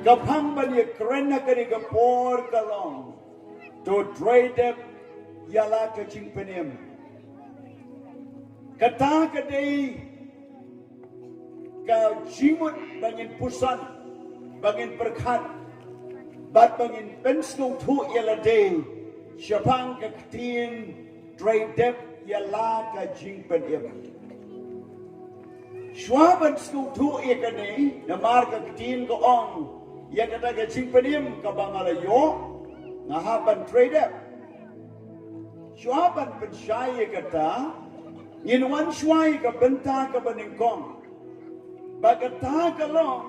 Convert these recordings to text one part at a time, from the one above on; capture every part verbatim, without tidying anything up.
Ka phang ban ïakren ha kane ka por ka long, to trei dep ïa la ka jingpynim. Kata ka dei ka jingmut ba ngin puson, ba ngin pyrkhat, bad ba ngin pynsngewthuh ïa lade shaphang ka ktien trei dep ïa la ka jingpynim. Shuwa ban sngewthuh ïa kane, namar ka ktien ka ong ïa kata ka jingpynim kaba nga la ïoh, nga hap ban trei dep. Shuwa ban pynshai ïa kata, ngin wan shuwa ïa ka bynta kaba nyngkong. Ba kata ka long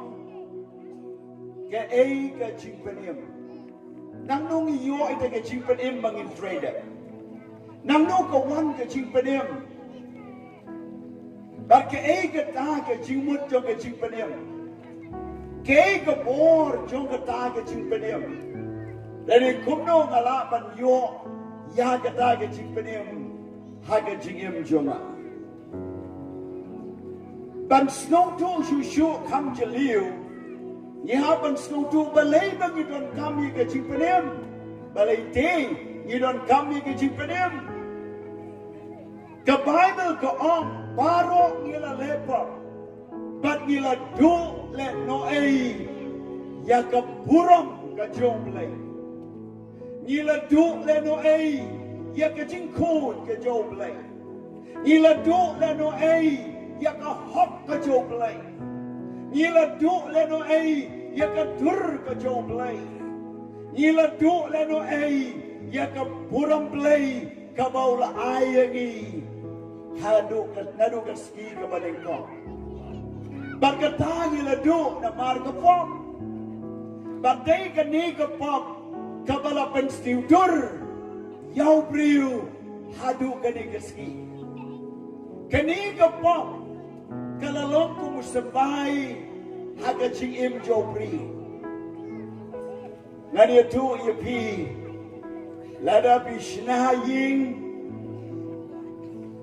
kaei ka jingpynim. Nangno ngi ïoh ïa ka jingpynim ba ngin trei dep? Nangno ka wan ka jingpynim? Bad kaei kata ka jingmut jong ka jingpynim? Kaei ka bor jong kata ka jingpynim? Lane kumno nga lah ban ïoh ïa kata ka jingpynim ha ka jingim jong nga? Ban sngewthuh shuh shuh kham jylliew, ngi hap ban sngewthuh balei ba ngi donkam ïa ka jingpynim. Balei te ngi donkam ïa ka jingpynim? Ka Baibl ka ong, baroh ngi la leh pop bad ngi la duh lehnohei ïa ka burom ka jong U Blei. Ngi la duh lehnohei ïa ka jingkhuid ka jong U Blei. Ngi la duh lehnohei ïa ka hok ka jong U Blei. Ngi la duh lehnohei ïa ka dur ka jong U Blei. Ngi la duh lehnohei ïa ka burom Blei kaba u la ai ïa ngi haduh ka, naduh ka sngi kaba nyngkong. Bad kata ngi la duh namar ka pop. Bad dei kane ka pop kaba la pynsniew dur ïa u briew haduh kane ka sngi. Kane ka pop ka la long kum u symbai ha ka jingim jong u briew. Ngan ïathuh ïa phi, lada phi shna ïing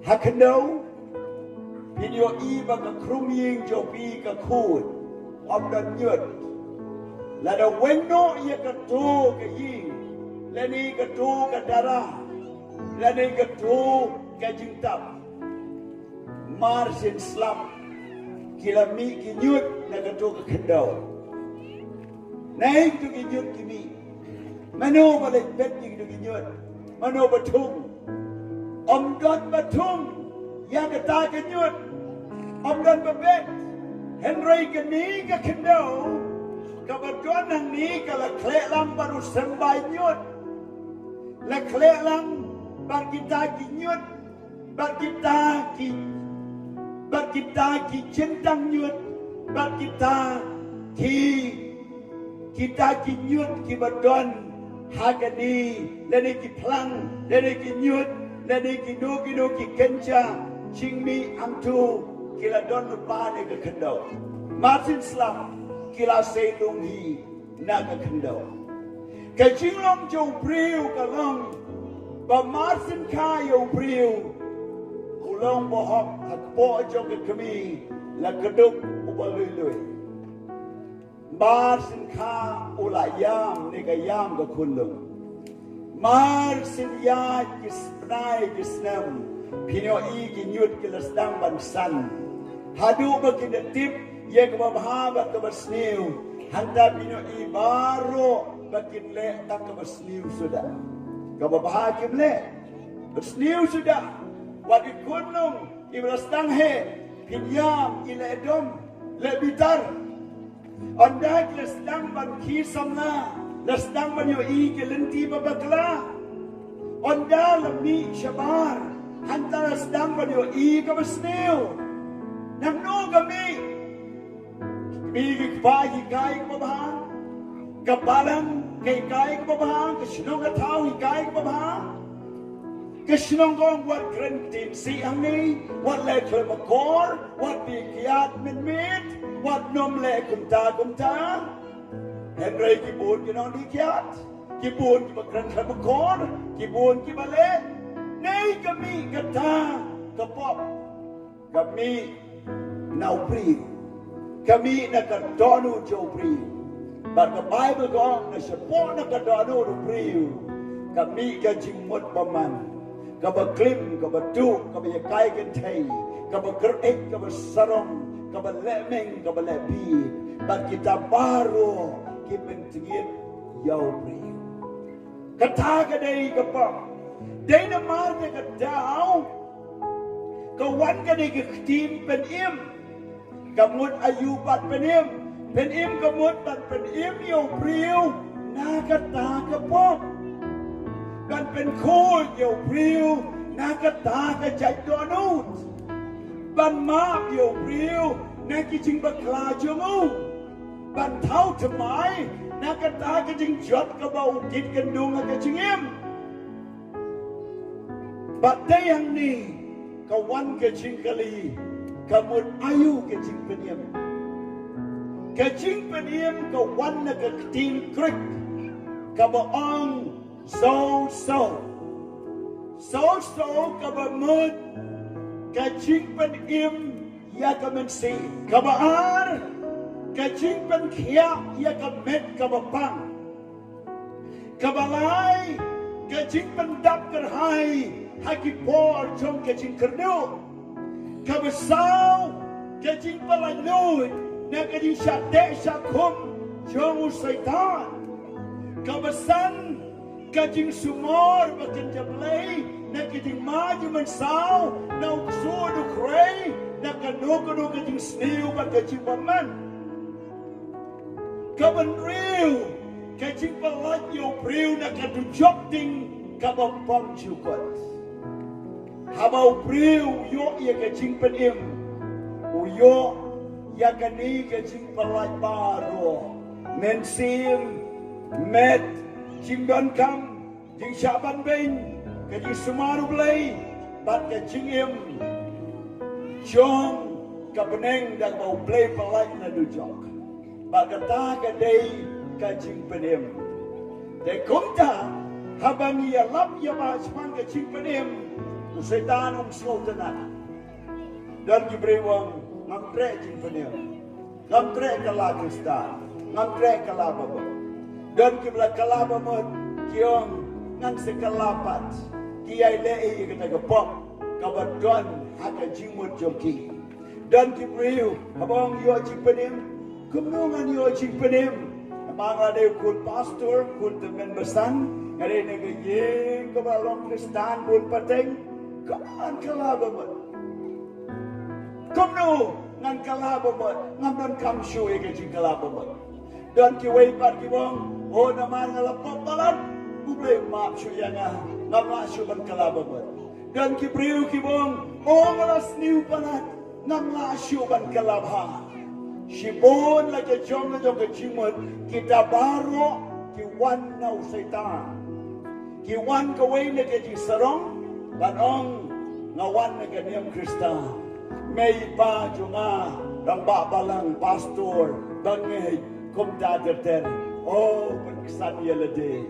ha khyndew, phin ïohi ba ka khrum ïing jong phi ka khuid, ym don ñiut. Lada weng noh ïa kato ka ïing, lane kato ka dara, lane kato ka jingtap, mar shen slap ki la mih ki ñiut na kato ka khyndew. Naei kito ki ñiut ki mih? Mano ba leit bet ïa kito ki ñiut? Mano ba thung? Ym don ba thung ïa kata ka ñiut. Ym don ba bet. Hynrei kane ka khyndew kaba don hangne ka la khleh lang bad u symbai ñiut. La khleh lang bad kita ki ñiut, bad kita ki, bad kita ki jingtang ñiut, bad kita ki, kita ki ñiut kiba don ha kane, lane ki phlang, lane ki ñiut, lane kino kino ki kynja jingmih hangto ki la don lypa ne ka khyndew. Mar shen slap ki la sei lung hi na ka khyndew. Ka jinglong jong u briew ka long ba mar shen kha ïa u briew u long bahok ha kpoh jong ka kmie, la kdup uba lui lui. Mar shen kha u la ïam ne ka ïam ka khunlung. Mar shen ïaid ki s-, bnai ki snem, phin ïohi ki ñiut ki la sdang ban san. Haduh ba kin da tip ïa kaba bha bad kaba sniew. Hangta phin ïohi baroh ba kin leh tang kaba sniew suda. Kaba bha kim leh, ba sniew suda. Wat i khunlung iba la sdang heh, phin ïam, i leh dom, leh bitar. Ynda ki la sdang ban khie samla, la sdang ban ïohi ki lynti ba bakla. Ynda la mih shabar, hangta la sdang ban ïohi kaba sniew. Nangno ka mih? Ka mih ki kpa ki kai kaba bha, ka balang ki kai kaba bha, ka shnong ka thaw ki kai kaba bha. Ka shnong ka ong wat kren ktien sih hangne, wat leh khlem akor, wat die kiad mynmiet, wat nym leh kumta kumta. Hynrei ki bun ki nongdie kiad, ki bun kiba kren khlem akor, ki bun kiba leh. Nei ka mih kata ka pop? Ka mih na u briew. Ka mih na ka dohnud jong u briew. Bad ka Baibl ka ong na shapoh na ka dohnud u briew ka mih ka jingmut bymman, kaba klim, kaba tuh, kaba ïakai kynthei, kaba kyrhai, kaba sarong, kaba lehmeng, kaba lehbit. Bad kita baroh ki pyntngit ïa u briew. Kata ka dei ka pop. Dei namar kata ka daw ka wan kane ka ktien pynim. Ka mut aïu ban pynim? Pynim ka mut ban pynim ïa u briew na kata ka pop. Ban pynkhuid ïa u briew na kata ka jait dohnud. Ban map ïa u briew na ki jingbakla jong u. Ban thaw thymmai na kata ka jingjot kaba u kit kyndung ha ka jingim. Bad dei hangne ka wan ka jingkylli, ka mut aïu ka jingpynim. Ka jingpynim ka wan na ka ktien Grik kaba ong sozo. Sozo kaba mut ka jingpynim ïa ka mynsiem. Kaba ar, ka jingpynkhiah ïa ka met kaba pang. Kaba lai, ka jingpyndap kyrhai ha ki por jong ka jingkyrduh. Kaba saw, ka jingpyllait luid na ka jingshah teh shah khum jong u Soitan. Kaba san, ka jingsumar ba kynja Blei na ka jingma jingmynsaw, na u ksuid u khrei, na kano kano ka jingsniew bad ka jingbymman. Kaba hynriew, ka jingpyllait ïa u briew na ka dujok ding kaba pang jukut. Haba u briew u ïoh ïa ka jingpynim, u ïoh ïa kane ka jingpyllait baroh. Mynsiem, met, jingdonkam, jingshah ban beiñ, ka jingsumar u Blei bad ka jingim jong ka bneng da kaba u Blei pyllait na dujok. Bad kata ka dei ka jingpynim. Te kumta, haba ngi ïalap ïa ba shaphang ka jingpynim, u Soitan um sngewtynnat. Don ki briew ong, ngam treh jingpynim. Ngam treh kylla Khristan. Ngam treh kylla ba mut. Don kiba la kylla ba mut, ki ong, ngan sa kylla pat. Ki ïai leh ïa kata ka pop kaba don ha ka jingmut jong ki. Don ki briew haba ong ïoh jingpynim. Kumno ngan ïoh jingpynim? Namar nga dei u khun pastor, khun tymmen basan, nga dei na ka ïing kaba long Khristan bun pateng. Kumno ngan kylla ba mut? Kumno ngan kylla ba mut? Ngam donkam shuh ïa ka jingkylla ba mut. Don kiwei pat kiba ong, o, namar nga la pop palat, U Blei u map shuh ïa nga, ngam lah shuh ban kylla ba mut. Don ki briew kiba ong, o, nga la sniew palat, ngam lah shuh ban kylla bha. Shibun la ka jong ka jong ka jingmut, kita baroh ki wan na u Soitan. Ki wan kawei na ka jingsarong ban ong, nga wan na ka niam Khristan. Mei pa jong nga, rangbah balang, pastor, bangeit, kumta ter ter. O, pynksan ïa lade.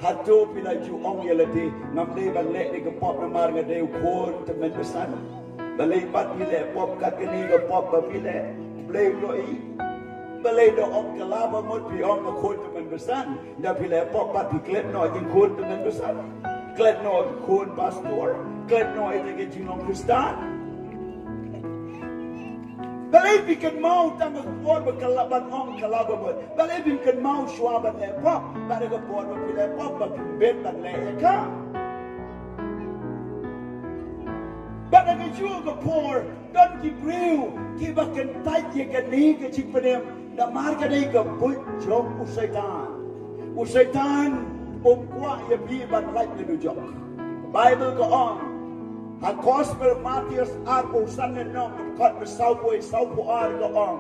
Hato phi la ju ong ïa lade, ngam dei ban leh da ka pop namar nga dei u khun tymmen basan? Balei pat phi leh pop kat kane ka pop ba phi leh? Blei u ïohi. Balei da ong kylla ba mut phi ong nga khun tymmen basan? Da phi leh pop pat phi klet noh jingkhun tymmen basan, klet noh khun pastor, klet noh ïa ka jinglong Khristan. Balei phi kynmaw tang ka por ba kylla ban ong kylla ba mut? Balei phim kynmaw shuwa ban leh pop? Bad ka por ba phi leh pop ba phim bit ban leh ïa ka. Bad ka juh ka por don ki briew kiba kyntait ïa kane ka jingpynim. Namar ka dei ka buit jong u Soitan. U Soitan um kwah ïa phi ban lait na dujok. Baibl ka ong ha Gospel Mathaios arphew san lynnong, dkhot ba sawphew, sawphew ar ka ong.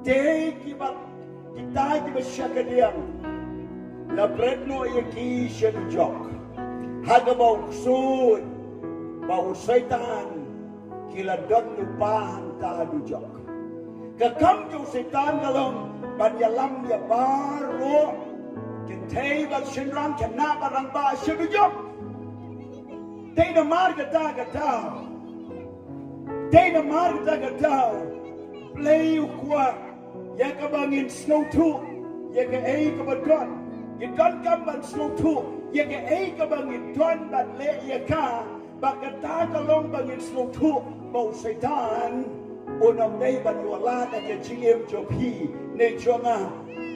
Te kiba, kita kiba shakadiang, la bret noh ïa ki sha dujok, ha kaba u ksuid bad u Soitan ki la don lypa hangta ha dujok. Ka kam jong u Soitan ka long ban ïalam ïa baroh, kynthei bad shynrang, khynnah bad rangbah sha dujok. Dei namar kata ka daw, dei namar kata ka daw, Blei u kwah Ïa kaba ngin sngewthuh ïa kaei kaba don, ngi donkam ban sngewthuh ïa kaei kaba ngin don ban leh ïa ka, ba kata ka long ba ngin sngewthuh ba u Soitan un ym dei ban ïoh lad ha ka jingim jong phi ne jong nga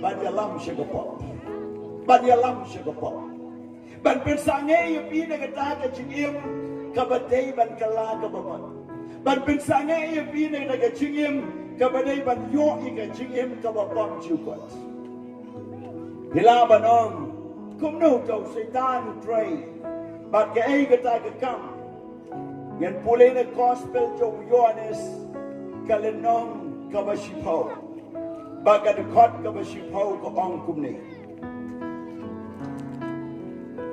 ban ïalam sha ka pop. Ban ïalam sha ka pop. Ban pynsangeh ïa phi na kata ka jingim kaba dei ban kylla kaba bha. Ban pynsangeh ïa phi na kata ka jingim kaba dei ban ïoh ïa ka jingim kaba bymjukut. Phi lah ban ong, kumno uta u Soitan u trei? Bad kaei kata ka kam? Ngan pule na gospel jong u Ïohannes, ka lynnong kaba shiphew, bad ka dkhot kaba shiphew ka ong kumne: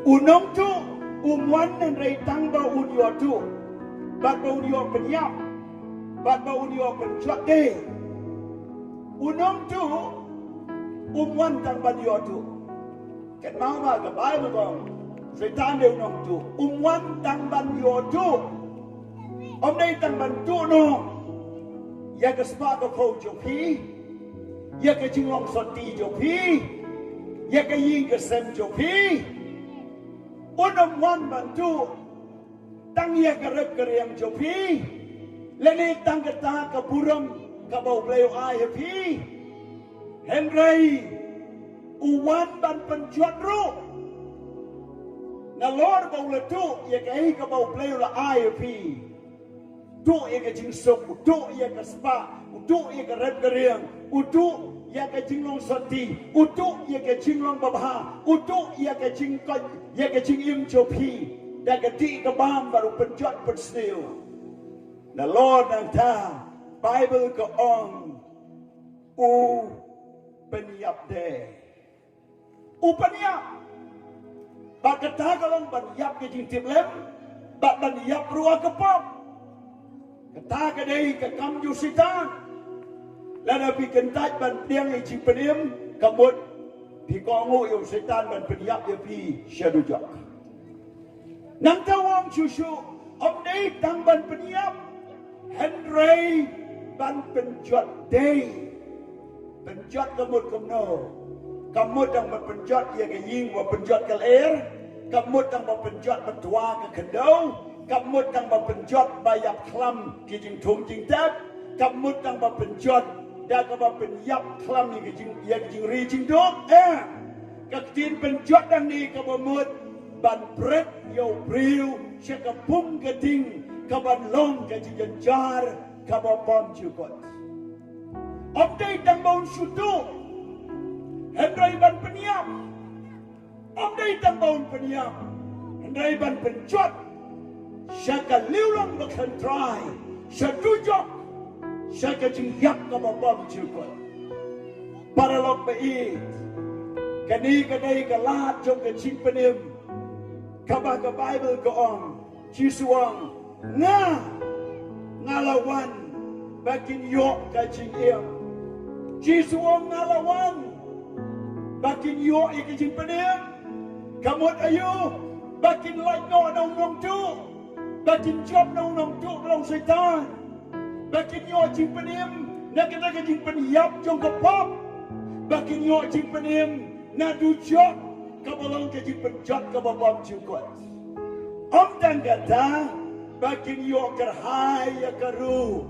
U nongtuh um wan hynrei tang ba un ïohtuh, bad ba un ïoh pynïap, bad ba un ïoh pynjot de. U nongtuh um wan tang ban ïohtuh. Kynmaw ba ka Baibl ka ong, Soitan dei u nongtuh, um wan tang ban ïohtuh. Um dei tang ban tuh noh ïa ka spah ka phew jong phi, ïa ka jinglong sotti jong phi, ïa ka ïing ka sem jong phi. Un ym wan ban tuh tang ïa ka rep ka riang jong phi, lane tang kata ka burom kaba U Blei u ai ha phi. Hynrei u wan ban pynjot ruh. Nalor ba u la tuh ïa kaei kaba U Blei u la ai ha phi, tuh ïa ka jingsuk, u tuh ïa ka spah, u tuh ïa ka rep ka riang, u tuh ïa ka jinglong sotti, u tuh ïa ka jinglong babha, u tuh ïa ka jingkoit, ïa ka jingim jong phi da ka dih ka bam bad u pynjot pynsniew. Nalor nangta, Baibl ka ong, u pynïap de. U pynïap. Bad kata ka long ban ïap ka jingtip lem, bad ban ïap ruh ka pop. Kata ka dei ka kam jong u Soitan. Lada phi kyntait ban pdiang ïa ka jingpynim, ka mut phi kohnguh ïa u Soitan ban pynïap ïa phi sha dujok. Nangta u ong shuh shuh, ym dei tang ban pynïap, hynrei ban pynjot de. Pynjot ka mut kumno? Ka mut tang ban pynjot ïa ka ïing ba pynjot ka lyer, ka mut tang ban pynjot ba twa ka khyndew, ka mut tang ban pynjot ba ïap khlam ki jingthung jingtep, ka mut tang ban pynjot da kaba pynïap khlam ïa ka jing, ïa ka jingri jingduk. Eh, ka ktien pynjot hangne kaba mut ban bret ïa u briew sha ka pung ka ding kaban long ka jingjynjar kaba bymjukut. Ym dei tang ba un shu tuh, hynrei ban pynïap. Ym dei tang ba un pynïap, hynrei ban pynjot sha ka liang ba khlem trai, sha dujok, sha ka jingïap kaba bymjukut. Paralok ba ïeit, kane ka dei ka lad jong ka jingpynim kaba ka Baibl ka ong. Jisu ong, nga, nga la wan ba kin ïoh ka jingim. Jisu ong, nga la wan ba kin ïoh ïa ka jingpynim. Ka mut aïu? Ba kin lait noh na u nongtuh, ba kin jop na u nongtuh ka long Soitan. Ba kin ïoh jingpynim na kata ka jingpynïap jong ka pop. Ba kin ïoh jingpynim na dujok kaba long ka jingpynjot kaba bymjukut. Ym tang kata, ba kin ïoh kyrhai ïa ka ruh,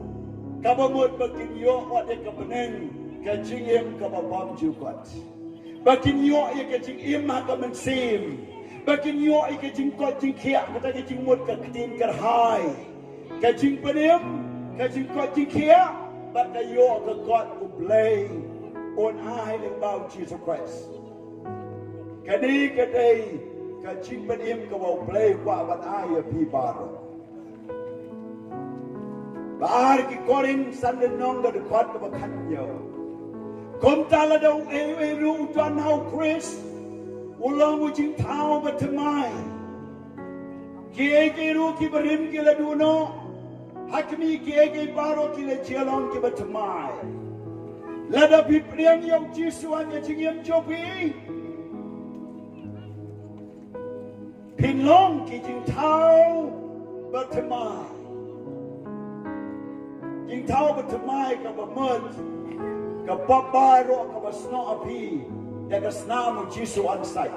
kaba mut ba kin ïoh wat ïa ka bneng, ka jingim kaba bymjukut. Ba kin ïoh ïa ka jingim ha ka mynsiem. Ba kin ïoh ïa ka jingkoit jingkhiah, kata ka jingmut ka ktien kyrhai. Ka jingpynim, ka jingkoit jingkhiah, bad ka ïoh ka kot U Blei un ai lyngba U Jisu Khrist. Kane ka dei ka jingpynim kaba U Blei u kwah ban ai ïa phi baroh. Ba ar ki Korinth san lynnong ka dkhot kaba khathynñiew. Kumta lada uei uei ruh u don ha U Khrist, u long u jingthaw bathymmai. Kiei kiei ruh kiba rim ki la duh noh, ha khmih kiei kiei baroh ki la jia long kiba thymmai. Lada phi pdiang ïa U Jisu ha ka jingim jong phi, phin long ki jingthaw bathymmai. Jingthaw bathymmai kaba mut Ka pop baroh kaba snoh ha phi da ka snam u Jisu yn sait.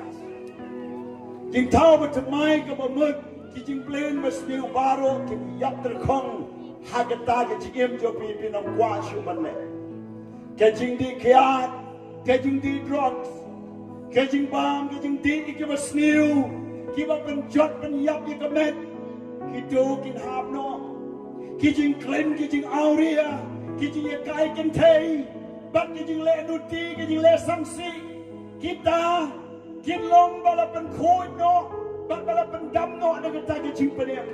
Jingthaw bathymmai kaba mut, ki jingplen basniew baroh ki ïap tyrkhong ha kata ka jingim jong phi, phi nym kwah shuh ban leh. Ka jingdih kiad, ka jingdih drugs, ka jingbam, ka jingdih ïa kiba sniew, kiba pynjot pynïap ïa ka met, kito kin hap noh. Ki jingklim, ki jingawria, ki jingïakai kynthei, bad ki jingleh nuti, ki jingleh samsi, kita kin long ba la pynkhuid noh bad ba la pyndam noh da kata ka jingpynim.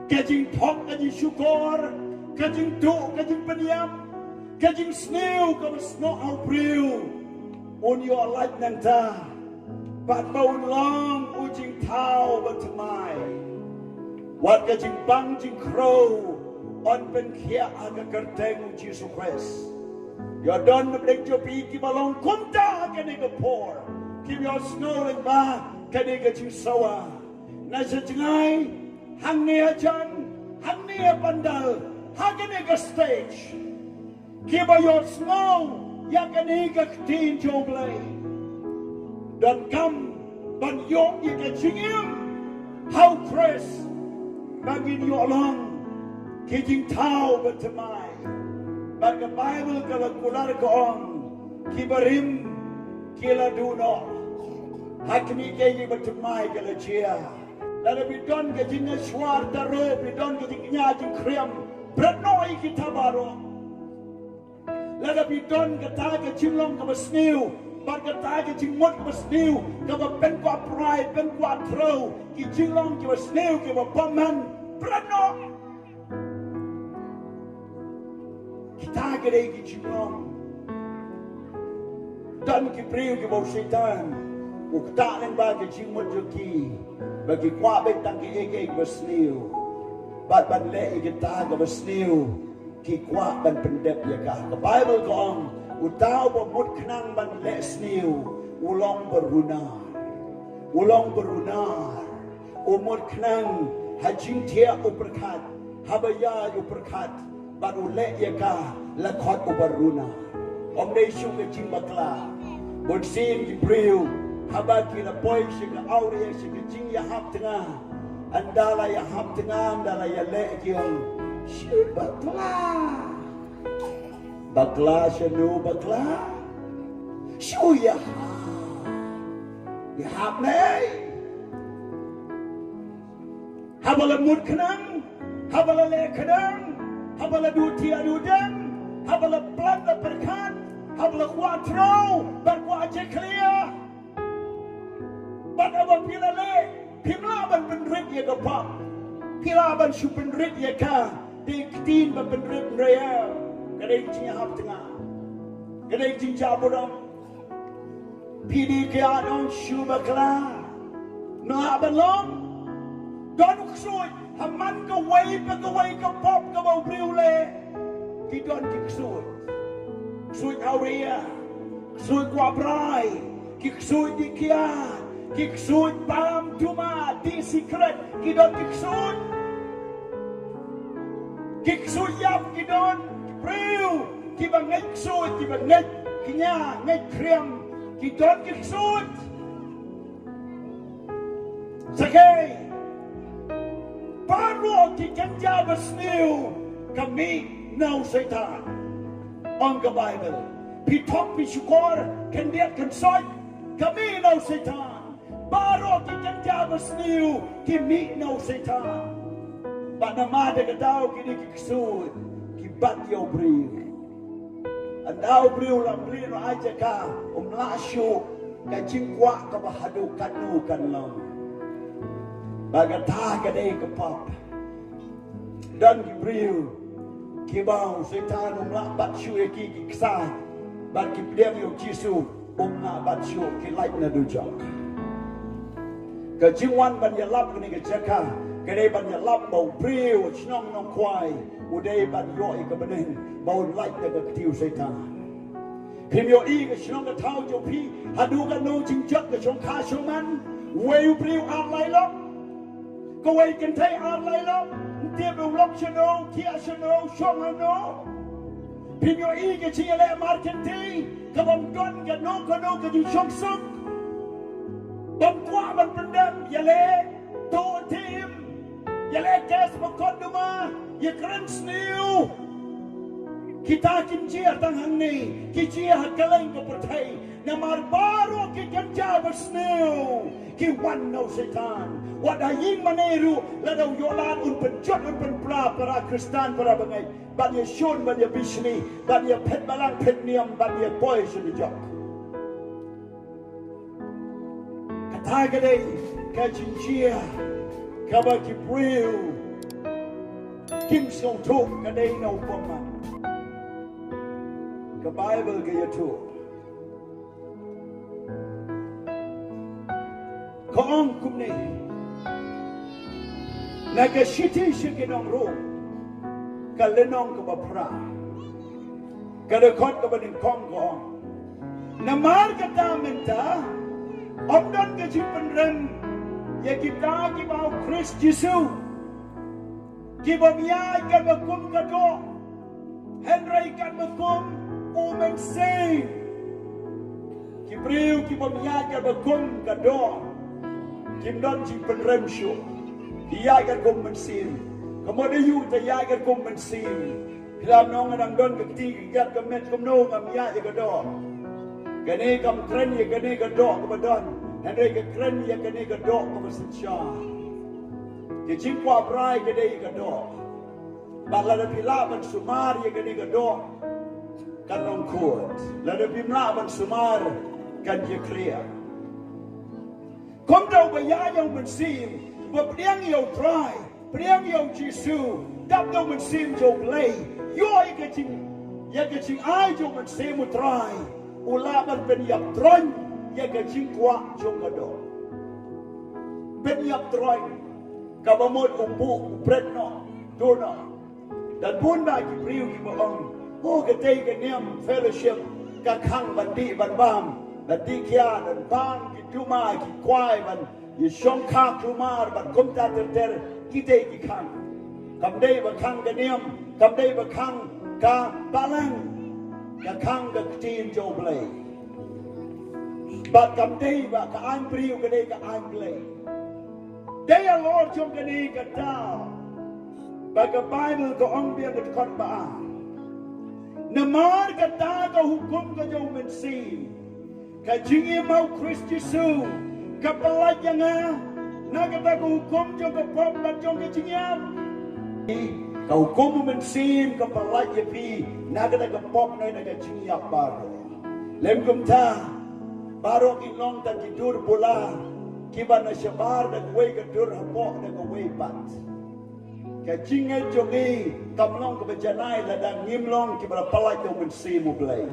Ka jingthok, ka jingshukor, ka jingtuh, ka jingpyniam, ka jingsniew kaba snoh ha u briew, un ïoh lait nangta. Bad ba un long u jingthaw bathymmai. Wat ka jingbang jingkhrew yn pynkhiah ha ka kyrteng u Jisu Khrist. Ïoh don na pdeng jong phi kiba long kumta ha kane ka por, kiba ïohsngew lyngba kane ka jingsawa. Na sha jngai, hangne hajan, hangne ha pandal, ha kane ka stage, kiba ïohsngew ïa kane ka ktien jong U Blei, donkam ban ïoh ïa ka jingim ha u Khrist, ba ngin ïoh long ki jingthaw bathymmai. Bad ka Baibl ka la kular, ka ong, kiba rim ki la duh noh. Ha khmih, kaei kaba thymmai ka la jia. Lada phi don ka jingshwar taro, phi don ka jingkñia jingkhriam, bret noh ïa kita baroh. Lada phi don kata ka jinglong kaba sniew bad kata ka jingmut kaba sniew, kaba pynkwah pyrthei, pynkwah thrang, ki jinglong kiba sniew kiba bymman, bret noh. Kita ki dei ki jinglong. Don ki briew kiba u Soitan u ktah lyngba ki jingmut jong ki, ba ki kwah beit tang kiei kiei kiba sniew. Bad ban leh ïa kita kiba sniew, ki kwah ban pyndep ïa ka. Ka Baibl ka ong, uta uba mut khnang ban leh sniew u long barunar. U long barunar. U mut khnang ha jingthiah u pyrkhat, haba ïaid u pyrkhat, bad u leh ïa ka, la khot u barunar. Ym dei shuh ka jingbakla. Bun sien ki briew, haba ki la poi sha ka awria, sha ka jingïahap tnga, ynda la ïahap tnga, ynda la ïaleh, ki ong, shu bakla. Bakla shano bakla? Shu ïahap. Ïahap ne? Haba la mut khnang, haba la leh khnang, haba la duh thiah duh dem, haba la plan la pyrkhat, haba la kwah thrang, bad kwah jakhlia. Bad haba phi la leh, phim lah ban pynrit ïa ka pop. Phi lah ban shu pynrit ïa ka da ka ktien ba pynrit, hynrei ka dei ka jingïahap tnga. Ka dei ka jingjah burom. Phi dei ka ïa ong shu bakla. Nga ban long. Don u ksuid ha man kawei pa kawei ka pop kaba u briew u leh. Ki don ki ksuid. Ksuid awria. Ksuid kwah brai. Ki ksuid dih kiad. Ki ksuid bam duma, dih sikret. Ki don ki ksuid. Ki ksuid ïap ki don. Ki briew kiba ngeit ksuid, kiba ngeit kñia, ngeit khriam. Ki don ki ksuid. Sakei, baroh ki kynja basniew ka mih na u Soitan. Ong ka Baibl, phi thok phi shukor, khyndiat khynsoit, ka mih na u Soitan. Baroh ki kynja basniew ki mih na u Soitan. Bad namar da ka daw kine ki ksuid ki bat ïa u briew. Ynda u briew u la mlien u ai jaka, um lah shuh ka jingkwah kaba haduh katno kan long. Ba kata ka dei ka pop. Don ki briew kiba u Soitan um lah bat shuh ïa ki, ki ksai. Bad ki pdiang ïa u Jisu, um lah bat shuh, ki lait na dujok. Ka jingwan ban ïalap kane ka jaka ka dei ban ïalap ba u briew shnong Nongkwai u dei ban ïoh ïa ka bneng ba un lait da ka kti u Soitan. Phim ïohi ka shnong ka thaw jong phi haduh katno jingjot ka shongkha shongman, wei u briew ar lai lok, kawei kynthei ar lai lok, ym tip u lok shano, thiah shano, shong hano. Pynyoh i ka jingïaleh markynti, ka bym don kano kano ka jingshongsuk. Bym kwah ban pyndem, ïaleh tuh tim, ïaleh kes mukotduma, ïakren sniew. Kita kim jia tang hangne, ki jia ha kylleng ka pyrthei. Namar baroh ki kynja basniew ki wan na u Soitan. Wat ha ïing mane ruh, lada u ïoh lad un pynjot, un pynpra para Khristan, para bangeit. Ban ïashun, ban ïabishni, ban ïaphet balang phet niam, ban ïapoi sha ka jok. Kata ka dei ka jingjia kaba ki briew kim sngewthuh ka dei na u bymman. Ka Baibl ka ïathuh. Ka ong kumne, na ka shithi sha ki nong Rom, ka lynnong kaba phra, ka dkhot kaba nyngkong ka ong, namar kata mynta ym don ka jingpynrem ïa kita kiba ha u Khrist Jisu, ki bym ïaid katba kum ka doh, hynrei katba kum u Mynsiem. Ki briew ki bym ïaid katba kum ka doh, kim don jingpynrem shuh. Ki ïaid katkum Mynsiem. Ka mut aïu te ïaid katkum Mynsiem? Phi la ong, nga dang don ka kti ka kjat ka met, kumno ngam ïaid ïa ka doh? Kane kam kren ïa kane ka doh kaba don, hynrei ka kren ïa kane ka doh kaba synshar. Ka jingkwah brai ka dei ka doh. Bad lada phi lah ban sumar ïa kane ka doh, kan long khuid. Lada phim lah ban sumar, kan ïakhlia. Kumta uba ïaid ïa u Mynsiem, uba pdiang ïa u Trai, pdiang ïa u Jisu, dap da u Mynsiem jong u Blei, ïoh ïa ka jing, ïa ka jingai jong u Mynsiem u Trai, u lah ban pynïap troiñ ïa ka jingkwah jong ka doh. Pynïap troiñ, kaba mut u buh u bret noh, duh noh. Don bun bah ki briew kiba ong, oh, katei ka niam fellowship ka khang ban dih ban bam, ban dih kiad, ban bam ki tumor, ki kwai, ban ïashongkha kulmar, ban kumta ter ter, kitei ki khang. Kam dei ba khang ka niam, kam dei ba khang ka balang, ka khang ka ktien jong u Blei. Bad kam dei ba ka aiñ briew, ka dei ka aiñ Blei. Dei halor jong kane ka daw ba ka Baibl ka ong biang, ka dkhot ba ar, namar kata ka hukum ka jong u Mynsiem, ka jingim ha u Khrist Jisu, ka pyllait ïa nga na kata ka hukum jong ka pop bad jong ka jingïap. Ka hukum u Mynsiem ka pyllait ïa phi na kata ka pop ne na ka jingïap baroh. Lym kumta, baroh ki long tang ki dur bula kiba na shabar da kawei ka dur hapoh da kawei pat. Ka jingngeit jong ngi kam long kaba janai lada ngim long kiba la pyllait da u Mynsiem u Blei.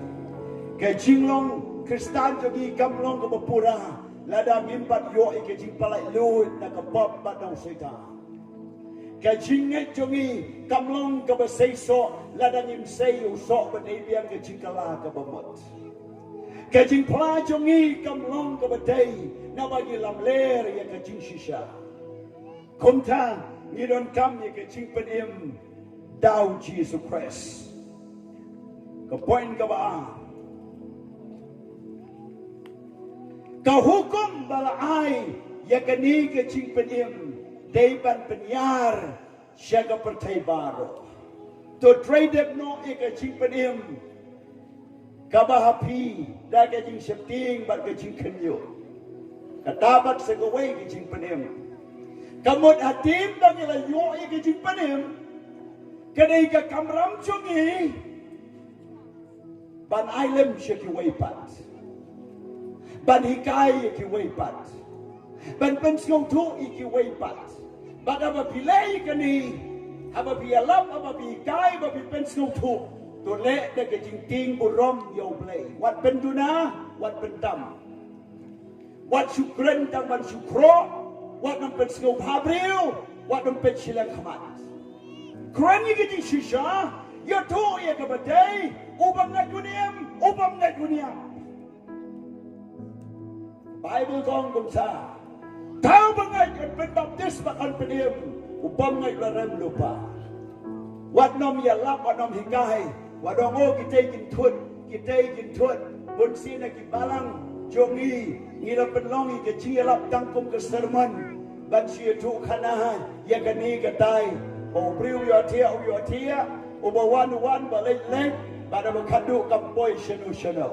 Ka jinglong Khristan jong ngi kam long kaba pura lada ngim pat ïoh ïa ka jingpyllait luid na ka pop bad na u Soitan. Ka jingngeit jong ngi kam long kaba seisoh lada ngim sei ïa u soh ban ai biang ka jingkylla kaba mut. Ka jingphla jong ngi kam long kaba dei naba ngi lamler ïa ka jingshisha. Kumta ngi donkam ïa ka jingpynim da u Jisu Khrist. Ka point kaba ar, ka hukum ba la ai ïa kane ka jingpynim dei ban pynïar sha ka pyrthei baroh. To trei dep noh ïa ka jingpynim kaba ha phi da ka jingsheptieng bad ka jingkhynñiuh. Kata pat sa kawei ka jingpynim. Ka mut hadien ba ngi la ïoh ïa ka jingpynim, ka dei ka kamram jong ngi ban ai lem sha kiwei pat, ban hikai ïa kiwei pat, ban pynsngewthuh ïa kiwei pat. Bad haba phi leh ïa kane, haba phi ïalap, haba phi hikai, haba phi pynsngewthuh, to leh da ka jingtieng burom ïa u Blei. Wat pynduna, wat pyntam. Wat shu kren tang ban shu khroh, wat nym pynsngewbha briew, wat nym pynshiliang khmat. Kren ïa ka jingshisha, ïathuh ïa kaba dei, u bym ngeit un im, u bym ngeit un ïap. Baibl ka ong kumta. Tang u bym ngeit un pynbaptis bad un pynim, u bym ngeit u la rem lypa. Wat nym ïalap, wat nym hikai, Wat ong, oh, kitei kin thut, kitei kin thut. Bun sien na ki balang jong ngi, ngi la pynlong ïa ka jingïalap tang kum ka sermon ban shu ïathuh khana ïa kane katai. Ba u briew u ïohthiah u ïohthiah, uba wan u wan, ba leit leit, bad ba khadduh kam poi shano shano.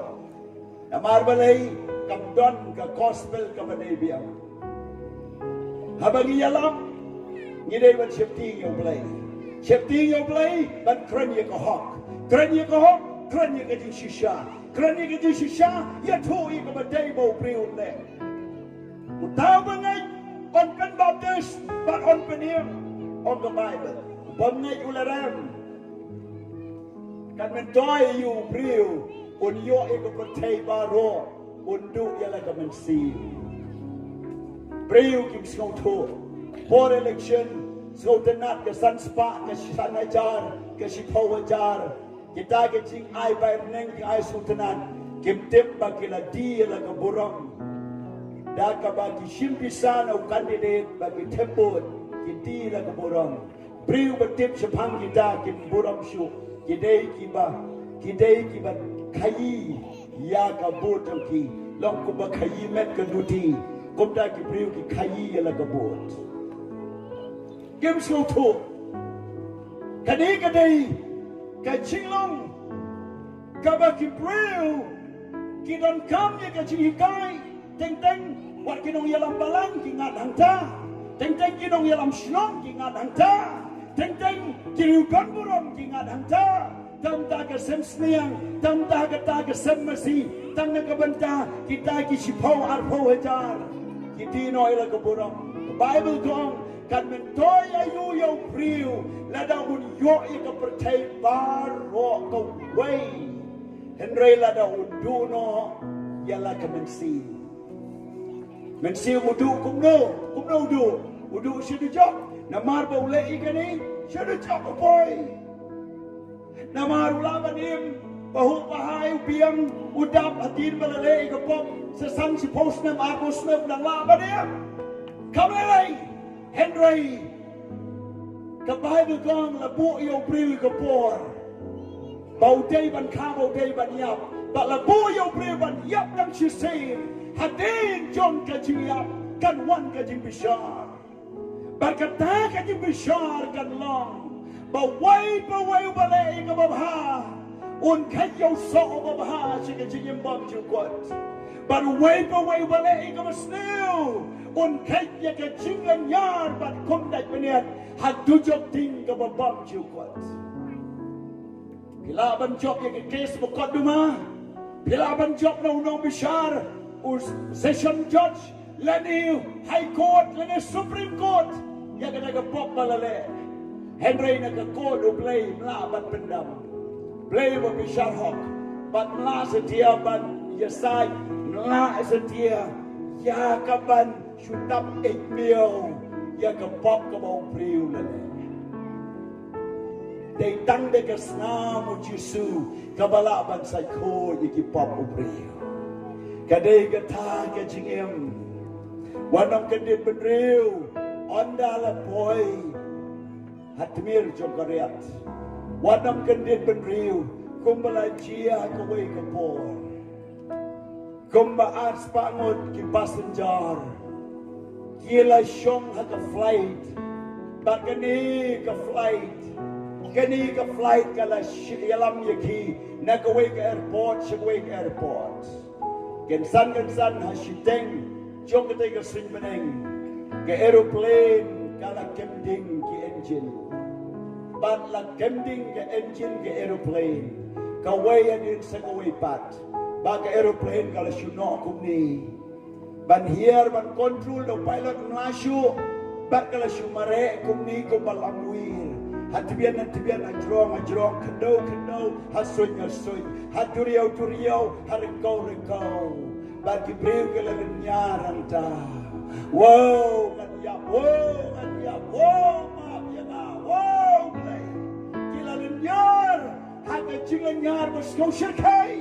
Namar balei? Kam don ka gospel kaba dei biang. Haba ngi ïalap, ngi dei ban sheptieng ïa u Blei. Sheptieng ïa u Blei ban kren ïa ka hok. Kren ïa ka hok, kren ïa ka jingshisha. Kren ïa ka jingshisha, ïathuh ïa kaba dei ba u briew u leh. Uta uba ngeit un pynbaptis bad un pynim, ong ka Baibl. U bym ngeit u la rem. Kan myntoi ïa u briew un ïoh ïa ka pyrthei baroh, un duh ïa la ka mynsiem. Briew kim sngewthuh. Por election, sngewtynnat ka san spah, ka san hajar, ka shiphew hajar. Kita ki jingai bai bneng, jingai sngewtynnat, kim tip ba ki la die ïa la ka burom. Da kaba ki shim pisa na u candidate ba ki thep vote, ki die ïa la ka burom. Briew ba tip shaphang kita kim burom shuh. Ki dei kiba, ki dei kiba khaïi ïa ka vote jong ki. Long kumba khaïi met ka duty, kumta ki briew ki khaïi ïa la ka vote. Kim sngewthuh. Kane ka dei ka jinglong kaba ki briew ki donkam ïa ka jinghikai. Teng teng wat ki nongïalam balang ki ngat hangta. Teng teng ki nongïalam shnong ki ngat hangta. Teng teng ki riew don burom ki ngat hangta. Tang ta ka sem sniang, tang ta kata ka sem masi, tang na ka bynta kita ki shiphew arphew hajar. Ki die noh ïa la ka burom. Ka Baibl ka ong, kan myntoi aïu ïa u briew lada un ïoh ïa ka pyrthei baroh kawei, hynrei lada un duh noh ïa la ka mynsiem. Mynsiem u duh kumno? Kumno u duh? U duh sha dujok. Namar ba u leh ïa kane, sha dujok u poi. Namar u lah ban im, ba hu ba hai, u biang, u dap hadien ba la leh ïa ka pop, sa san shiphew snem, arphew snem, dang lah ban im. Kam lei lei. Hynrei ka Baibl ka ong, la buh ïa u briew ïa ka por ba u dei ban kha, ba u dei ban ïap. Ba la buh ïa u briew ban ïap tang shisien. Hadien jong ka jingïap kan wan ka jingbishar. Bad kata ka jingbishar kan long ba uwei pa uwei uba leh ïa kaba bha un kheit ïa u soh uba bha sha ka jingim bymjukut. Bad uwei pa uwei uba leh ïa kaba sniew un kheit ïa ka jinglynñiar bad kum dait bniat ha dujok ding kaba bymjukut. Phi lah ban jop ïa ka case ba korduma. Phi lah ban jop na u nongbishar, u session judge, lane High Court, lane Supreme Court, ïa kata ka pop ba la leh. Hynrei na ka court U Blei ym lah ban pyndam. Blei ba bishar hok, bad ym lah satia ban ïasaid, ym lah satia ïa ka ban shu tap ïeit miaw ïa ka pop kaba u briew la leh. Dei tang da ka snam u Jisu kaba lah ban sait khuid ïa ki pop u briew. Ka dei kata ka jingim. Wat nym kyndit bynriew, ynda la poi ha tmier jong ka riat. Wat nym kyndit bynriew, kumba la jia ha kawei ka por. Kumba ar spah ngut ki passenger ki la shong ha ka flight. Bad kane ka flight, kane ka flight ka la shi-, ïalam ïa ki na kawei ka airport sha kawei ka airport. Kynsan kynsan ha shiteng jong katei ka suiñ bneng, ka aeroplane ka la kem ding ki engine. Bad la kem ding ka engine ka aeroplane, kawei hadien sa kawei pat. Ba ka aeroplane ka la shu noh kumne. Ban hiar, ban control da u pilot ym lah shuh. Bad ka la shu mareh kumne kumba lamwir. Ha tbian, ha tbian, ha jrong, ha jrong, khyndew, khyndew, ha suiñ, ha suiñ, ha duriaw, duriaw, ha ryngkew, ryngkew. Bad ki briew ki la lynñiar hangta. Wow, ngan ïap, wow, ngan ïap, wow, map ïa nga, wow, Blei. Ki la lynñiar ha ka jinglynñiar ba sngewshyrkhei.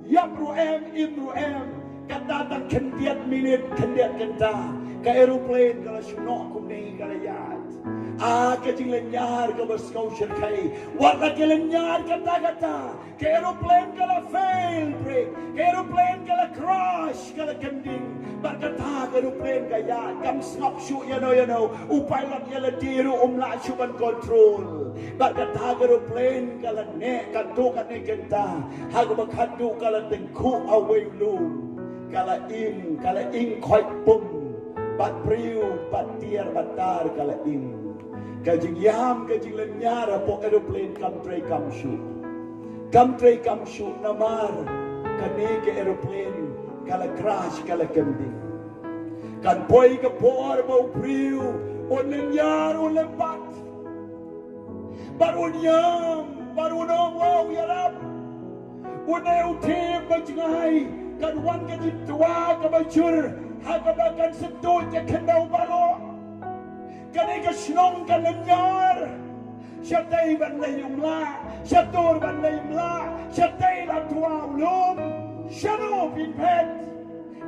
Ïap ruh em, im ruh em. Kata tang khyndiat minit, khyndiat kynta. Ka aeroplane ka la shu noh kumne ka la ïaid. Ah, ka jinglynñiar kaba sngewshyrkhei. Wat la ka lynñiar katta katta, ka aeroplane ka la fail brake, ka aeroplane ka la crash, ka la kynding. Bad kata ka aeroplane ka ïaid, kam sngap shuh ïano ïano. U pilot ïa lade ruh um lah shuh ban control. Bad kata ka aeroplane ka la neh katto katne kynta, ha kaba khatduh ka la tyngkhuh ha uwei u lum. Ka la im, ka la ing khoit pum. Bad briew, bad tiar, bad tar ka la im. Ka jingïam, ka jinglynñiar hapoh aeroplane kam trei kam shuh. Kam trei kam shuh namar kane ka aeroplane ka la crash, ka la kynding. Kan poi ka por ba u briew un lynñiar, un lympat. Bad un ïam, bad un ong, wow, ïarap. Une u tip ba jngai, kan wan ka jingtwa kaba jur, ha kaba kan sngewthuh ïa ka khyndew baroh. Kane ka shnong kan lynñiar. Shatei ban leit um lah, shatur ban leit um lah, shatei la twa u lum. Shano phin phet?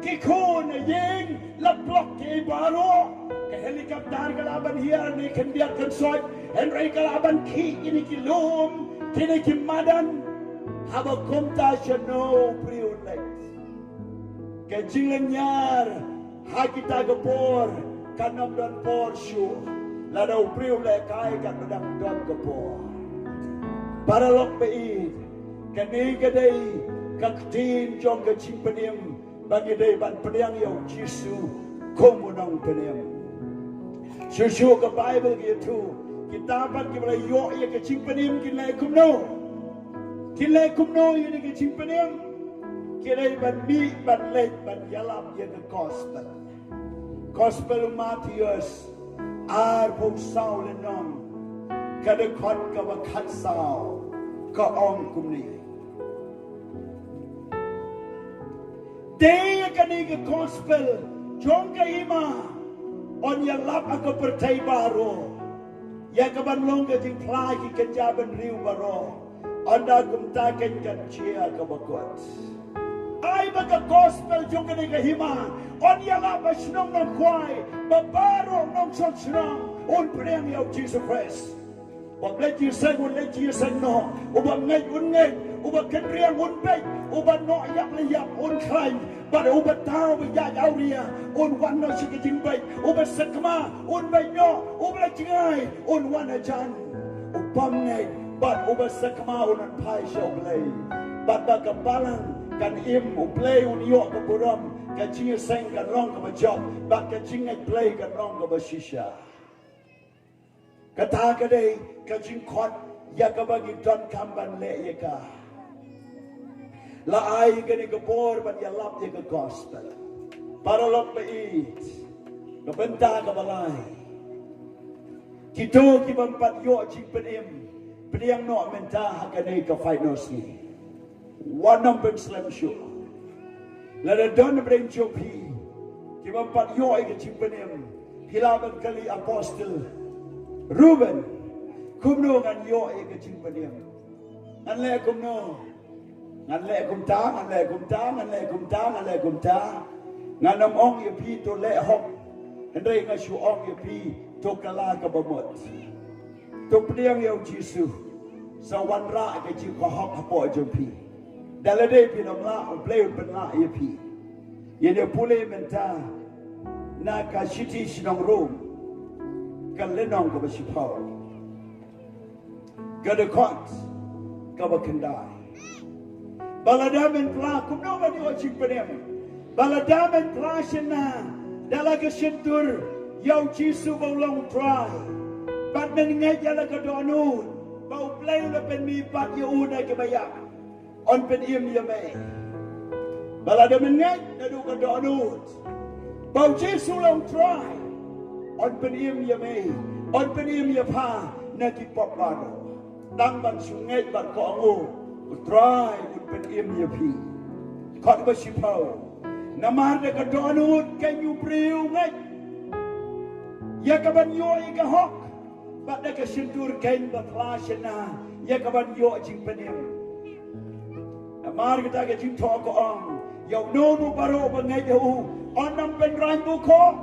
Ki khun ïing la block ki baroh. Ka helicopter ka lah ban hiar ne khyndiat khynsoit, hynrei ka lah ban khih kine ki lum, kine ki madan. Haba kumta shano u briew un leit? Ka jinglynñiar ha kita ka por kan ym don por shuh. Lada u briew u lehkai kan ym dang don ka por. Paralok ba ïeit, kane ka dei ka ktien jong ka jingpynim ba ngi dei ban pdiang ïa u Jisu kum u nongpynim. Shuh shuh ka Baibl ka ïathuh, kita pat kiba la ïoh ïa ka jingpynim kin leh kumno? Kin leh kumno ïa ka jingpynim? Ki dei ban mih ban leit ban ïalap ïa ka gospel. Gospel u Mathaios arphew saw lynnong, ka dkhot kaba khatsaw, ka ong kumne. Te ïa kane ka gospel jong ka hima yn ïalap ha ka pyrthei baroh, ïa kaban long ka jingphla ïa ki kynja bynriew baroh. Ynda kumta keiñ kan jia kaba kut. Ai ba ka gospel jong kane ka hima yn ïalap ha shnong nongkhwai, ba baroh nongshong shnong un pdiang ïa u Jisu Khrist. Uba leit jingïaseng un leit jingïaseng noh, uba ngeit un ngeit, uba kynriang un beit, uba noh ïap la ïap un khlaiñ, bad uba thaw ba ïaid awria un wan noh sha ka jingbeit, uba sakma un beit noh, uba la jngai un wan hajan. U bym ngeit bad uba sakma un wan phai sha U Blei. Bad ba ka balang kan im, U Blei un ïoh ka burom, ka jingïaseng kan long kaba jop, bad ka jingngeit Blei kan long kaba shisha. Kata ka dei ka jingkhot ïa kaba ngi donkam ban leh ïa ka. La ai kane ka bor ban ïalap ïa ka gospel. Paralok ba ïeit, ka bynta kaba lai, kito ki bym pat ïoh jingpynim, pdiang noh mynta ha kane ka fainol sngi. Wat nym pynslem shuh. Lada don na pdeng jong phi ki bym pat ïoh ïa ka jingpynim, phi lah ban kylli apostol Ruben, kumno ngan ïoh ïa ka jingpynim? Ngan leh kumno? Ngan leh kumta, ngan leh kumta, ngan leh kumta, ngan leh kumta. Ngan ym ong ïa phi to leh hok, hynrei nga shu ong ïa phi to kylla kaba mut. To pdiang ïa u Jisu, sa wanrah ka jingkhuslai hapoh jong phi. Da lade phi nym lah, U Blei un pynlah ïa phi. Ïa ne pule mynta na ka shithi shnong Rom, ka lynnong kaba shiphew, ka dkhot kaba khyndai. Ba lada men phla, kumno ban ïoh jingpynim? Ba lada men phla shynna da la ka shyntur ïa u Jisu ba u long u Trai, bad men ngeit ïa la ka dohnud ba U Blei u la pynmihpat ïa u na kiba ïap, yn pynim ïa me. Ba lada men ngeit naduh ka dohnud ba u Jisu u long u Trai, yn pynim ïa me, yn pynim ïa pha na ki pop baroh. Tang ban shu ngeit bad kohnguh, U Trai un pynim ïa phi. Dkhot ba shiphew. Namar da ka dohnud keiñ u briew u ngeit ïa kaban ïoh ïa ka hok, bad da ka shyntur keiñ ba phla shynna ïa kaban ïoh jingpynim. Namar kata ka jingthoh ka ong, ïa uno uno baroh ba ngeit ïa u, un ym pynraiñ bukhuh.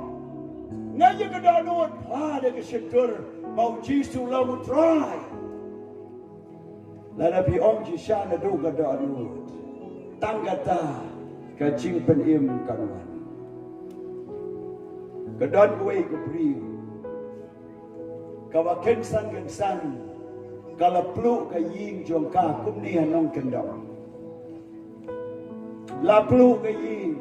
Ïa ka dohnud, phla da ka shyntur ba u Jisu long u Trai. Lada phi ong shisha naduh ka dohnud, tang kata ka jingpynim kan wan. Ka don kawei ka briew kaba kynsan kynsan ka la pluh ka ïing jong ka kumne ha nongkyndong. La pluh ka ïing.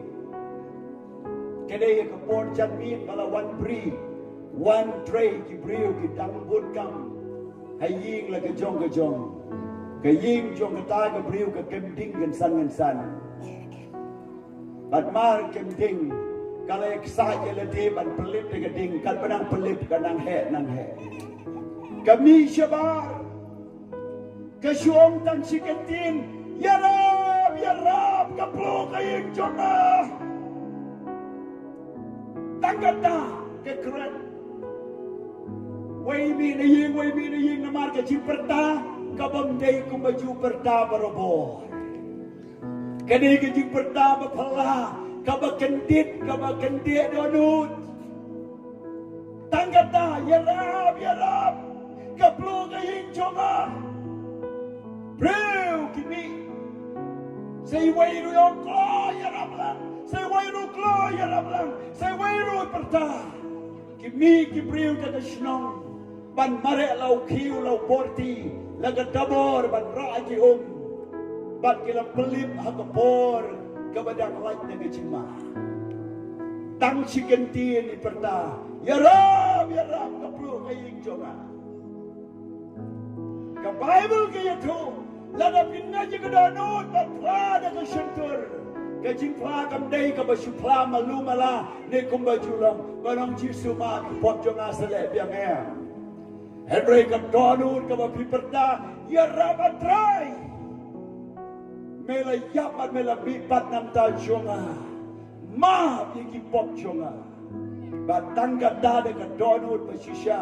Ka dei ka por janmiet ba la wan bri, wan trei ki briew ki dang bun kam ha ïing la ka jong ka jong. Ka ïing jong kata ka briew ka kem ding kynsan kynsan. Bad mar kem ding, ka la ïa ksah ïa lade ban pynlip da ka ding, katba nang pynlip ka nang heh nang heh. Ka mih shabar. Ka shu ong tang shi kyntien, "Ïarap, ïarap, ka pluh ka ïing jong nga." Tang kata ka kren. Wei mih na ïing, wei mih na ïing, namar ka jingpyrta ka bym dei kumba ju pyrta barabor. Ka dei ka jingpyrta ba phylla, kaba kyndit, kaba kyndit dohnud. Tang kata, "Ïarap, ïarap, ka pluh ka ïing jong nga." Briew ki mih. Sa iwei ruh ïa ong, "Kloi, ïarap lang." Sa iwei ruh, "Kloi, ïarap lang." Sa iwei ruh pyrta. Ki mih ki briew da ka shnong ban mareh la u khiew la u porti, la ka dabor ban rah ki um. Bad ki la pynlip ha ka por kaba dang lait na ka jingma. Tang shi kyntien i pyrta, "Ïarap, ïarap, ka pluh ka ïing jong nga." Ka Baibl ka ïathuh, lada phi ngeit ïa ka dohnud bad phla da ka shyntur, ka jingphla kam dei kaba shu phla malu mala ne kumba ju long, ban ong, "Jisu, map ki pop jong nga sa leh biang." Em. Hynrei ka dohnud kaba phi pyrta, "Ïarap, A Trai. Me la ïap bad me la mihpat na ka bynta jong nga. Map ïa ki pop jong nga." Bad tang kata da ka dohnud ba shisha,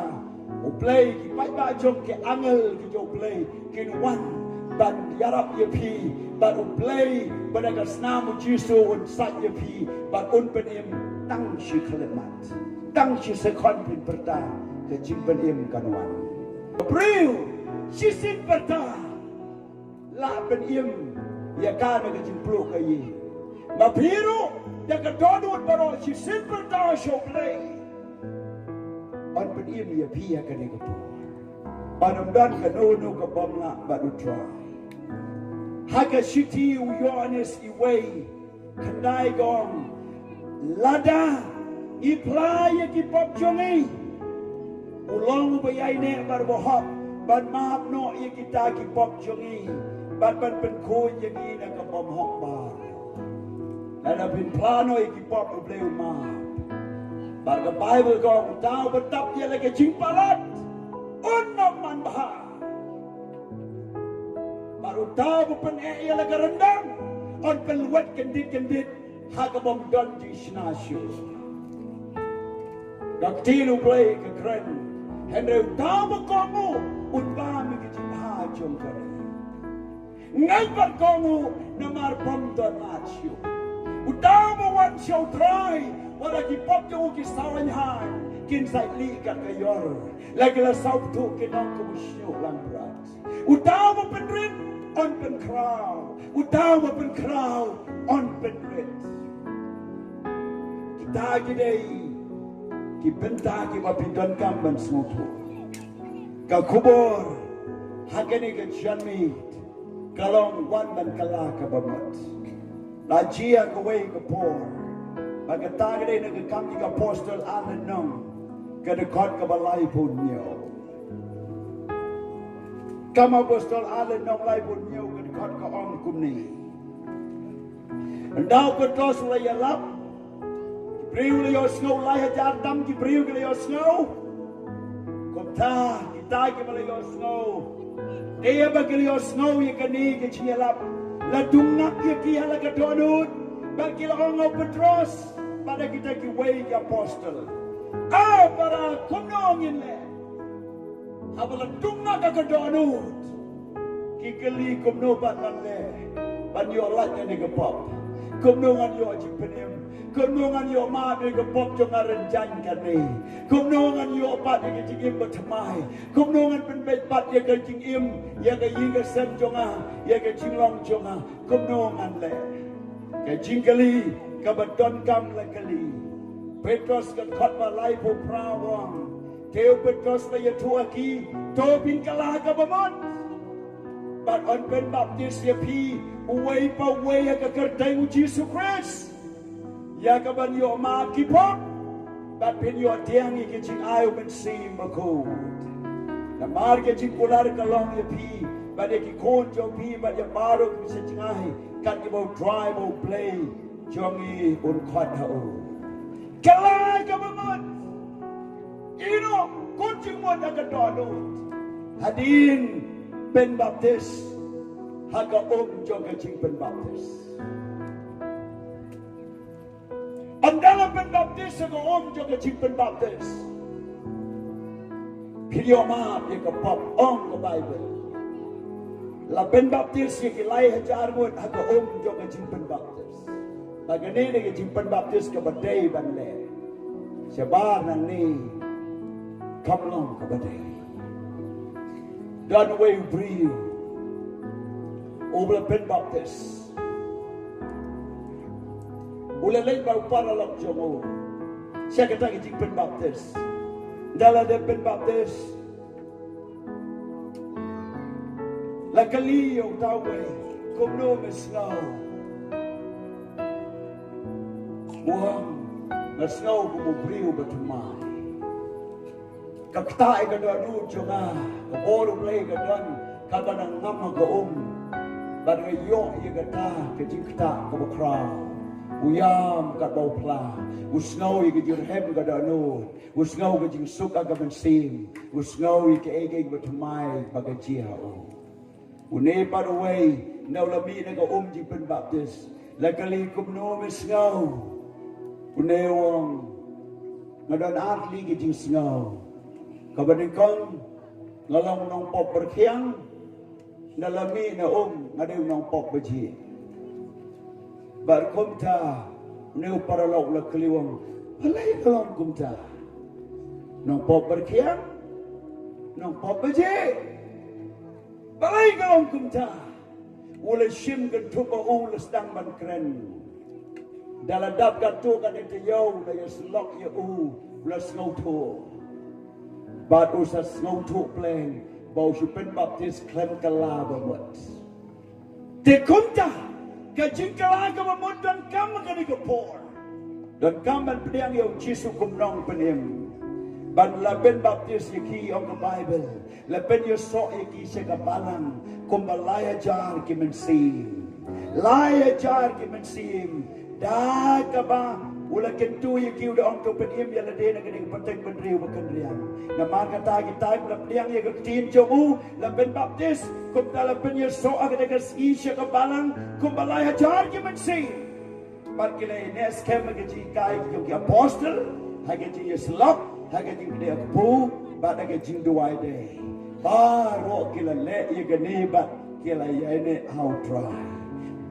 U Blei, ki paidbah jong, ki angel ki jong U Blei kin wan ban ïarap ïa phi. Bad U Blei, bad da ka snam U Jisu un sait ïa phi bad un pynim tang shi khyllipmat, tang shi sekhon phin pyrta, ka jingpynim kan wan. Briew shisien pyrta, lah pynim ïa ka na ka jingpluh ka ïing. Ma phi ruh da ka dohnud baroh shisien pyrta sha U Blei, un pynim ïa phi ha kane ka por. Ym don kano kano ka bym lah bad U Trai. Ha ka shithi u Ïoannis wei khyndai ka ong, lada i phla ïa ki pop jong ngi, u long uba ïaineh bad uba hok ban map noh ïa kita ki pop jong ngi bad ban pynkhuid ïa ngi na ka bymhok baroh. Lada phin phla noh ïa ki pop, U Blei u map. Bad ka Baibl ka ong, uta uba tap ïa la ka jingpalat un ym manbha. Bad uta uba pyneh ïa la ka ryndang un pynlwet kyndit kyndit ha ka bym don jingshna shuh. Ka ktien U Blei ka kren, hynrei uta uba kohnguh un bam ïa ka jingbha jong ka ri. Ngeit bad kohnguh namar bym don lad shuh. Uta uba wan sha U Trai, wat la ki pop jong u ki saw aiñ haiñ, kin sait lih kat ka ïor. La ki la saw bthuh kin ong, kumno shñiuh lang brat. Uta uba pynrit un pynkhraw. Uta uba pynkhraw un pynrit. Kita ki dei ki bynta kiba phi donkam ban sngewthuh. Ka khubor ha kane ka janmiet ka long wan ban kylla kaba mut. La jia kawei ka por ba kata ka dei na ka Kam ki Apostol ar lynnong, ka dkhot kaba laiphew hynñiew. Kam Apostol ar lynnong laiphew hynñiew, ka dkhot ka ong kumne. Ynda u Petros u la ïalap, ki briew la ïohsngew, lai hajar tam ki briew ki la ïohsngew. Kumta kita kiba la ïohsngew, te ba ki la ïohsngew ïa kane ka jingïalap, la dung ngap ïa ki ha la ka dohnud, bad ki la ong ha u Petros bad ïa kita kiwei ki apostol, "A para, kumno ngin leh?" Haba la dung ngap ha ka dohnud, ki kylli, "Kumno pat ngan leh ban ïoh lait na kane ka pop? Kumno ngan ïoh jingpynim? Kumno ngan ïoh map ïa ka pop jong nga rynjang kane? Kumno ngan ïoh pat ïa ka jingim bathymmai? Kumno ngan pynbeit pat ïa ka jingim, ïa ka ïing ka sem jong nga, ïa ka jinglong jong nga? Kumno ngan leh? Ka jingkylli kaba donkam la kylli. Petros ka khot ba laiphew phra u ong, te u Petros la ïathuh ha ki, to phin kylla kaba mut bad yn pynbaptis ïa phi uwei pa uwei ha ka kyrteng u Jisu Khrist ïa kaban ïoh map ki pop bad phin ïoh pdiang ïa ki jingai u Mynsiem Bakhuid. Namar ka jingkular ka long ïa phi bad ïa ki khun jong phi bad ïa baroh ki sa jngai, kat kiba U Trai ba U Blei jong ngi un khot ha u. Kylla kaba mut. Ino kut jingmut ha ka dohnud? Hadien pynbaptis ha ka um jong ka jingpynbaptis. Ynda la pynbaptis ha ka um jong ka jingpynbaptis, phin ïoh map ïa ka pop, ong ka Baibl. La pynbaptis ïa ki lai hajar ngut ha ka um jong ka jingpynbaptis. Bad kane dei ka jingpynbaptis kaba dei ban leh shabar nangne kam long kaba dei. Don uwei u briew uba la pynbaptis. U la leit bad u paralok jong u sha kata ka jingpynbaptis. Ynda la dep pynbaptis, la kylli ïa uta uwei, kumno me sngew? U ong, nga sngew kum u briew bathymmai. Ka ktah ïa ka dohnud jong nga, ka bor U Blei ka don kaba nang ngam ha ka um. Bad nga ïoh ïa kata ka jingktah kaba khraw. U ïam katba u phla. U sngew ïa ka jingrhem ka dohnud. U sngew ka jingsuk ha ka mynsiem. U sngew ïa kaei kaei kaba thymmai ba ka jia ha u. Une pat uwei, ynda u la mih na ka um jingpynbaptis, la kylli, kumno me sngew? Une u ong, nga don ar tylli ki jingsngew. Kaba nyngkong, nga long u nongpop barkhiang. Ynda la mih na um, nga dei u nongpop bajih. Bad kumta, une u paralok u la kylli, u ong, balei ka long kumta? Nongpop barkhiang, nongpop bajih. Balei ka long kumta? U la shim kynthup ba u la sdang ban kren. Ynda la dap katto katne taïew, u la ïasyllok ïa u, u la sngewthuh. Bad u sa sngewthuh pleng ba u shu pynbaptis khlem kylla ba mut. Te kumta, ka jingkylla kaba mut donkam ha kane ka por. Donkam ban pdiang ïa u Jisu kum nongpynim. Ban la pynbaptis ïa ki, ong ka Baibl, la pynïasoh ïa ki sha ka balang kumba lai hajar ki mynsiem. Lai hajar ki mynsiem. Da kaba u la kyntu ïa ki, u da ong, to pynim ïa lade na kane ka pateng bynriew ba kynriang. Namar kata kita kiba la pdiang ïa ka ktien jong u, la pynbaptis, kumta la pynïasoh ha kata ka sngi sha ka balang kumba lai hajar ki mynsiem. Bad ki la ïaineh skhem ha ka jinghikai jong ki apostol, ha ka jingïasyllok, ha ka jingkdeh kpu, bad ha ka jingduwai dei. Baroh ki la leh ïa kane bad ki la ïaineh ha U Trai.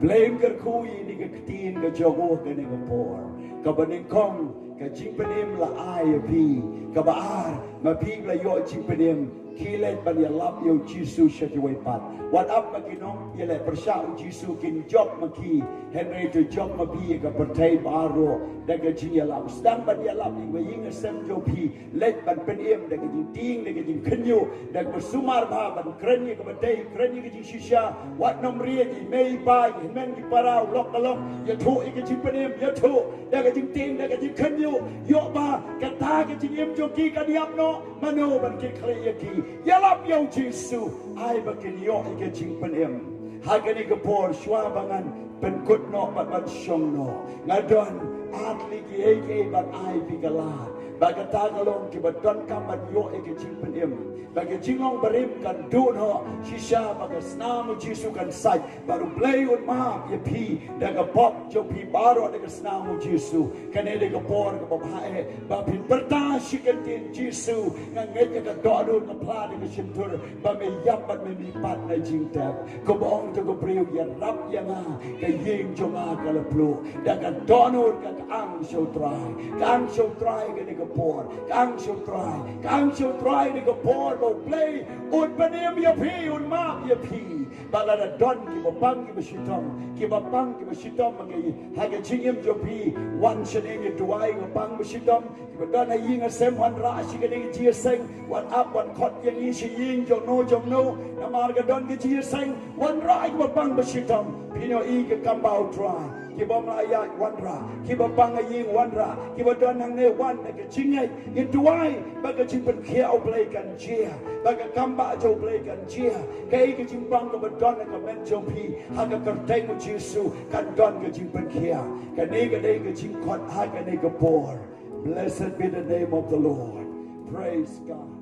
Blei un kyrkhu ïa kane ka ktien ka jong u ha kane ka por. Kaba nyngkong, ka jingpynim la ai ïa phi. Kaba ar, ma phi ba la ïoh jingpynim, khie leit ban ïalap ïa u Jisu sha kiwei pat. Wat ap ma ki nongïaleh pyrshah u Jisu kin jop ma ki. Hynrei to jop ma phi ïa ka pyrthei baroh da ka jingïalap. Sdang ban ïalap ïa ka ïing ka sem jong phi. Leit ban pynim da ka jingtieng, da ka jingkhynñiuh, da kaba sumar bha, ban kren ïa kaba dei, kren ïa ka jingshisha. Wat nym rieh, i mei i pa, i hynmen i para, u lok ka lok, ïathuh ïa ka jingpynim, ïathuh da ka jingtieng, da ka jingkhynñiuh. Ïoh ba kata ka jingim jong ki kan ïap noh. Mano ban kit khlieh ïa ki? Ïalap ïa u Jisu, ai ba kin ïoh ïa ka jingpynim. Ha kane ka por, shuwa ba ngan pynkut noh bad ban shong noh, nga don ar tylli kiei kiei ban ai phi ka lad. Ba kata ka long kiba donkam ban ïoh ïa ka jingpynim, ba ka jinglong barim kan duh noh, shisha ba ka snam u Jisu kan sait, ba U Blei un map ïa phi da ka pop jong phi baroh da ka snam u Jisu. Kane dei ka por kaba bha eh ba phin pyrta shi kyntien: Jisu, nga ngeit ïa ka dohnud, nga phla da ka shyntur ba me ïap bad me mihpat na jingtep. Kaba ong to ka briew: ïarap ïa nga, ka ïing jong nga ka la pluh. Da ka dohnud ka, ka ang sha U Trai, ka ang sha U Trai kane ka por, ka ang sha U Trai, ka ang sha U Trai kane ka por, ba U Blei un pynim ïa phi, un map ïa phi. Ba lada don kiba pang kiba shitom, kiba pang kiba shitom ha ka, ha ka jingim jong phi, wan shane, ngi duwai, kiba pang ba shitom, kiba don ha ïing ha sem, wanrah shi kane ka jingïaseng, wan ap wan khot ïa ngi sha ïing jong no jong no, namar ka don ka jingïaseng. Wanrah kiba pang ba shitom. Phin ïohi ka kam ba U Trai. Kiba ym lah ïaid, wanrah. Kiba pang ha ïing, wanrah. Kiba don hangne, wan da ka jingngeit. Ngin duwai ba ka jingpynkhiah U Blei kan jia, ba ka kam ba jong U Blei kan jia. Kaei ka jingpang kaba don ha ka met jong phi, ha ka kyrteng u Jisu kan don ka jingpynkhiah. Kane ka dei ka jingkhot ha kane ka por. Blessed be the name of the Lord. Praise God.